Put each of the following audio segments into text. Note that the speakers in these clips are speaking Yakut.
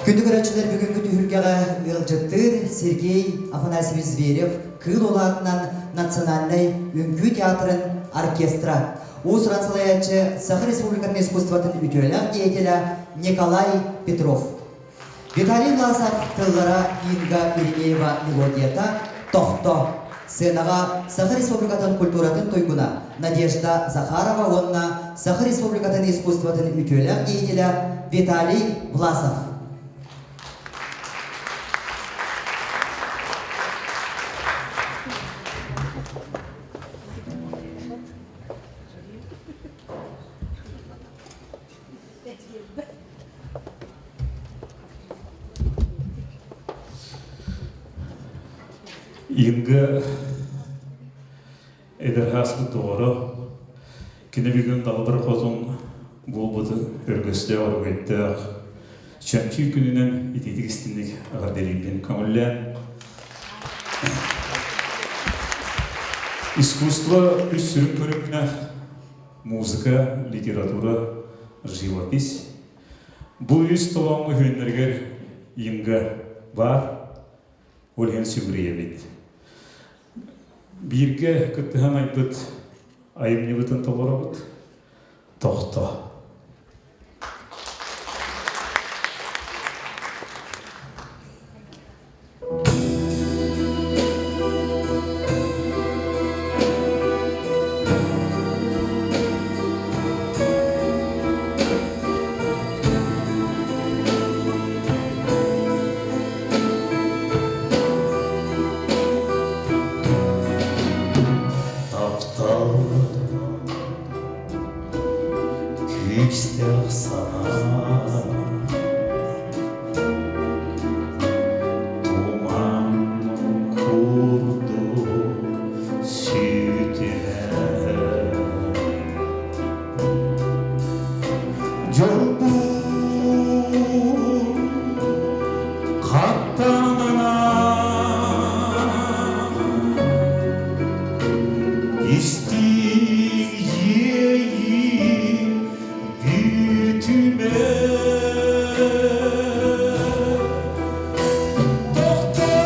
Күндү көрөөччүлэр бүгүҥҥү түһүлгэҕэ ыалдьыттыыр Сергей Афанасьевич Зверев Кыыл Улаатынан национальнай үҥкүү театрын оркестра, уус-уран салайааччы Саха Республикатын искусствотын үтүөлээх деятеля Николай Петров. Виталий Власов тыллара Инга Еремеева мелодията «Тохто» сценаҕа Саха Республикатын культуратын туйгуна Надежда Захарова уонна Саха Республикатын искусствотын үтүөлээх деятеля Виталий Власов. Инга эдэр ааспыт доҕоро, кини бүгүн Далбар Хотун буолбут өргөстөөх, өрөгөйдөөх чөмчүү күнүнэн итиитик истинник эҕэрдэлиирбин көҥүллээн. Искусство үс сүрүн көрүҥнээх музыка, литература, живопись. Бу үс толооҥҥо үһүөннэригэр Инга баар, ол иһин сүгүрүйэбит. Бииргэ кыттыһан айбыт айымньыбытын толоробут. Тохто. Таптал күүстээх санаа Туман курдук сүтүһэр Дьолбут хаттанана Истиҥ иэйии бүтүмэ Тохтоо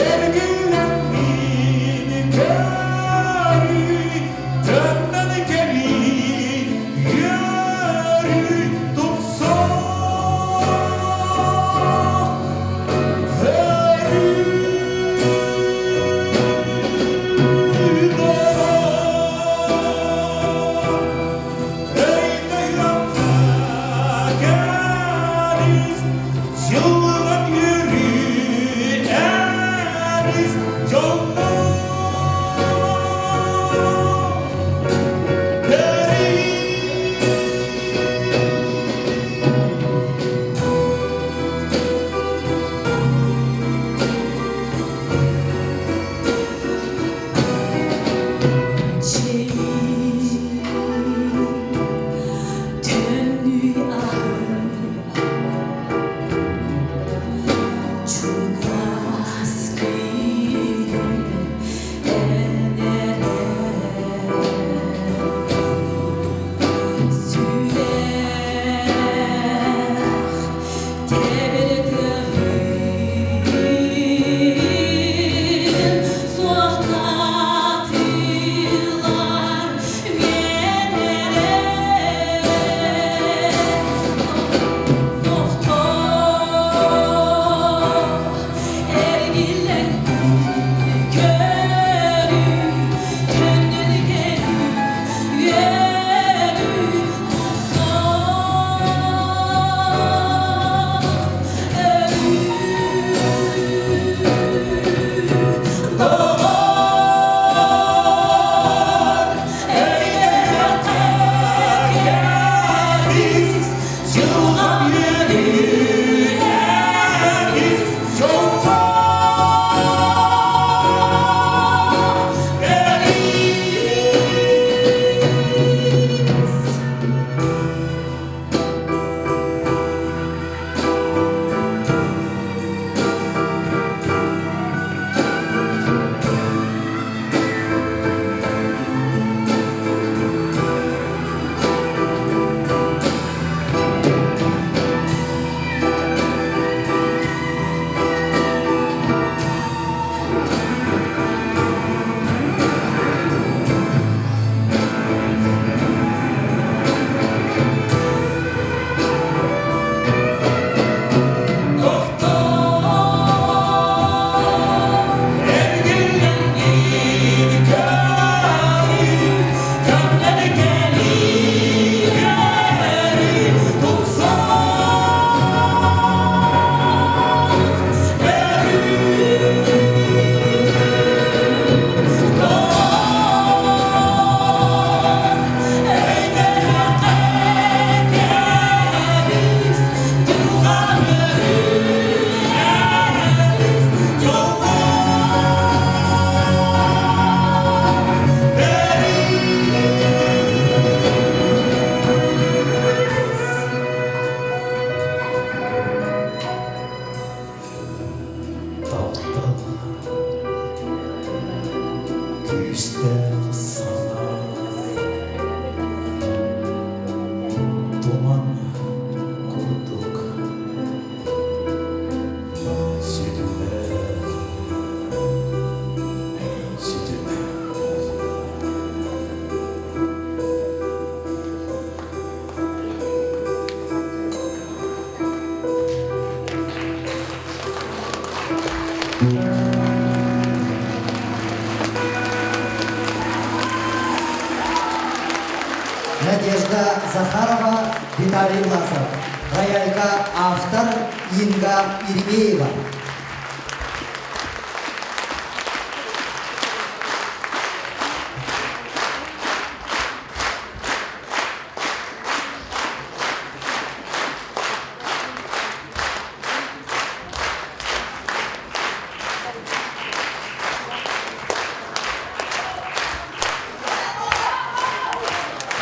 эргиллэн миини көрүй Төннөн кэлиий үөрүй тупсуох Төннүй аһын. Виталий Власов, рояльга автор Инга Еремеева.